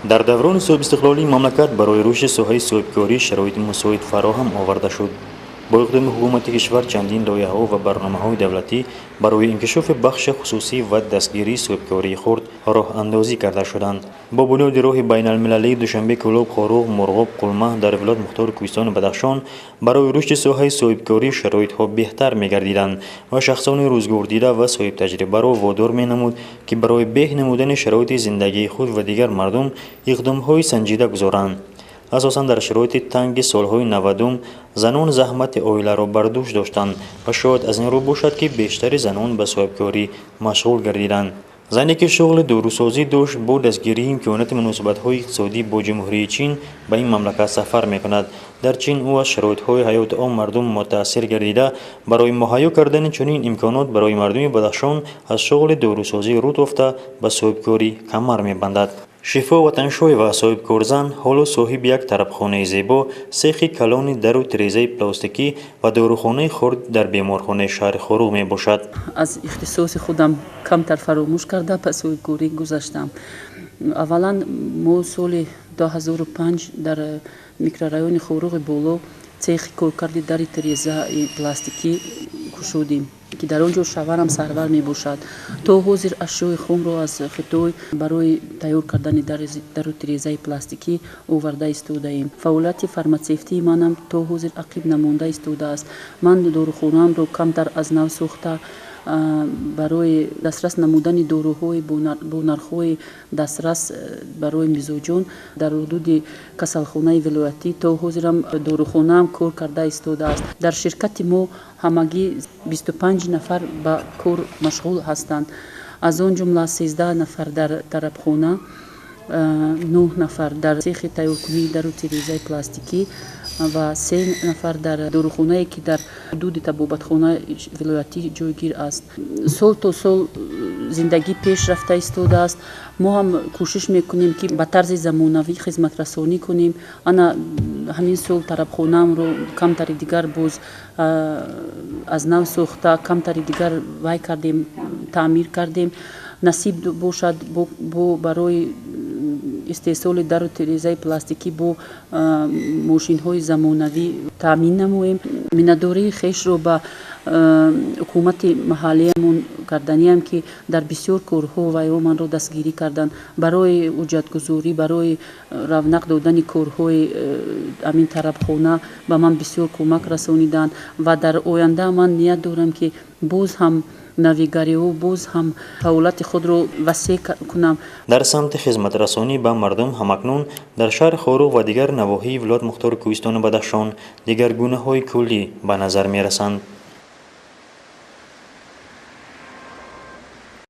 Дар даврони соҳибистиқлолии мамлакат барои рушди соҳаи соҳибкорӣ шароити мусоид фароҳам оварда шуд. Бо иқдоми ҳукумати кишвар чандин лоиҳаҳо ва барномаҳои давлатӣ барои инкишофи бахши хусусӣ ва дастгирии соҳибкории хурд роҳандозӣ карда шуданд. Бо бунёди роҳи байналмилалии Душанбе, Кӯлоб, Хоруғ, Мурғоб, Қулма дар вилоят мухтори Кӯҳистони Бадахшон барои рушди соҳаи соҳибкорӣ шароитҳо беҳтар мегардиданд ва шахсони рӯзгордида ва соҳибтаҷрибаро водор менамуд, ки барои беҳ намудани шароити зиндагии худ ва дигар мардум иқдомҳои санҷида гузоранд. Асосан дар шароити танги солҳои 90-ум занон заҳмати оиларо бар дӯш доштанд ва шояд аз ин рӯ бошад, ки бештари занон ба соҳибкорӣ машғул гардиданд. Зане, ки шуғли дорусозӣ дошт, бо дастгирии имконоти муносибатҳои иқтисодӣ бо Ҷумҳурии Чин ба ин мамлакат сафар мекунад. Дар Чин ӯ аз шароитҳои ҳаёти он мардум мутаассир гардида, барои муҳайё кардани чунин имконот барои мардуми Бадахшон аз шуғли дорусозӣ рӯ тофта, ба соҳибкорӣ камар мебандад. Шифо Ватаншоева, соҳибкорзан, ҳоло соҳиби як тарабхонаи зебо, сехи калони дару тирезаи пластикӣ ва дорухонаи хурд дар беморхонаи шаҳри Хоруғ мебошад. Аз ихтисоси худам камтар фаромӯш карда, ба соҳибкорӣ гузаштам. Аввалан, мо соли 2005 дар микрорайони Хоруғи Боло цехи коркарди дари тирезаи пластикӣ кушодем, ки дар он ҷо шавҳарам сарвар мебошад. То ҳозир ашёи хомро аз Хитой барои тайёр кардани дару тирезаи пластикӣ оварда истодаем. Фаъолияти фарматсевтии манам то ҳозир ақиб намонда истодааст. Ман дорухонаамро камтар аз нав сохта, барои дастрас намудани доруҳои бо нархҳои дастрас барои мизоҷон дар ҳудуди касалхонаи вилоятӣ то ҳозирам дорухонаам кор карда истодааст. Дар ширкати мо ҳамагӣ 25 нафар ба кор машғул ҳастанд, аз он ҷумла 13 нафар дар тарабхона, 9 нафар дар цехи тайёркунии дару тирезаи пластикӣ ва 3 нафар дар дорухонае, ки дар ҳудуди табобатхонаи вилоятӣ ҷойгир аст. Сол то сол зиндагӣ пеш рафта истодааст. Мо ҳам кӯшиш мекунем, ки ба тарзи замонавӣ хизматрасонӣ кунем. Ана ҳамин сол тарабхонаамро камтари дигар боз аз нав сохта, камтари дигар вай кардем, таъмир кардем. Насиб бошад, бо барои истеҳсоли дару тирезаи пластикӣ бо мошинҳои замонавӣ таъмин намоем. Миннатдории хешро ба ҳукумати маҳаллиамон карданиам, ки дар бисёр корҳо вайҳо манро дастгирӣ карданд. Барои ҳуҷҷатгузорӣ, барои равнақ додани корҳои ҳамин тарабхона ба ман бисёр кӯмак расониданд ва дар оянда ман ният дорам, ки боз ҳам навигариҳо, боз ҳам фаъолияти худро васеъ кунам. Дар самти хизматрасонӣ ба мардум ҳамакнун дар шаҳри Хоруғ ва дигар навоҳии вилоят мухтори Кӯҳистони Бадахшон дигаргунаҳои куллӣ ба назар мерасанд.